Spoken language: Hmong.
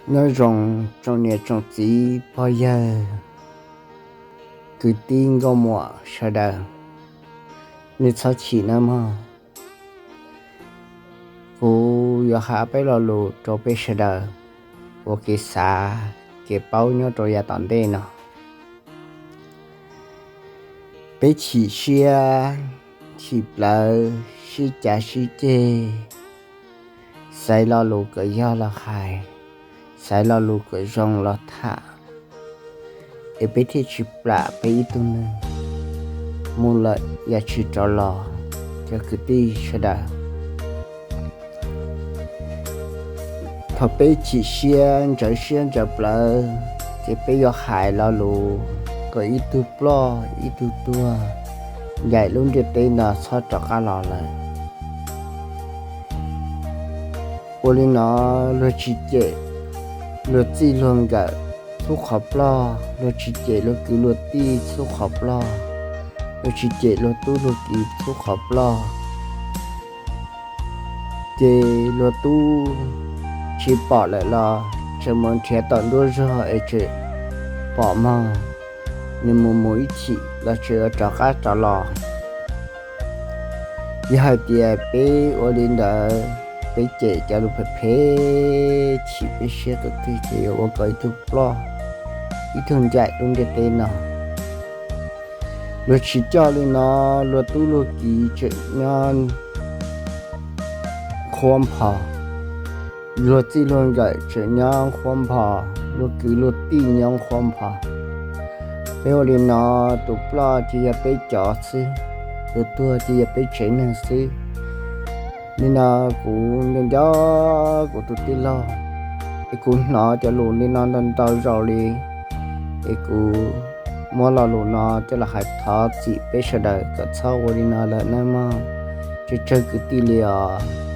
Nyob zoo tsoom niam tsoom txiv pog yawg kwv tij nkauj muam sawv daws, nej txhob chim nawb mog. Kuv yuav hais peb lo lus rau peb sawv daws ua kev xav kev paub nyob rau yav tom ntej no. Peb chim siab, chim plawv, sib cav sib ceg, xaiv lo lus kom yog los hais, xaiv lo lus kom zoo los tham, es peb thiaj tsis plam peb ib tug neeg mus lawm yam tsis rov los. Cov kwv tij sawv daws, thaum peb chim siab ntsawv siab ntsawv plawv, ces peb yuav hais lo lus kom ib tug ploj ib tug tuag, ncaim lub ntiaj teb no txhob rov qab los lawm. Ua li no, luag tsis cem luag txij luag nkawm txhub qhov ploj, luag tsis cem luag kwv luag tij txhub qhov ploj, luag tsis cem luag tub luag kiv txhub qhov ploj. Ces luag tub tsis pom lawm los tseem mus nrhiav tom nruab zog es tseem pom mog, nws mus mus ib chim los tseem yuav rov qab rov los. Yog hais tias peb ua li ntawd, peb cem cov lus phem phem chim peb siab qw twg ces yuav ua kom ib tug ploj ib tug ncaim lub ntiaj teb no. Luag tsis coj li no, luag tub luag kiv tseem nyob qhuab npho, luag txij luag nkawm tseem nyob qhuab npho, luag kwv luag tij nyob qhuab npho. Peb ua li no, tus ploj ces yog peb cov xwb, tus tuag ces yog peb tsev neeg xwb. Li no kuv nco nco kuv tus tij laug, es kuv hnov cov lus li no ntau ntau zaus li, es kuv muab lo lus no coj los hais thov txim peb sawv daws kom txhob ua li no lawm nawb mog, tsawg tsawg kwv tij li os.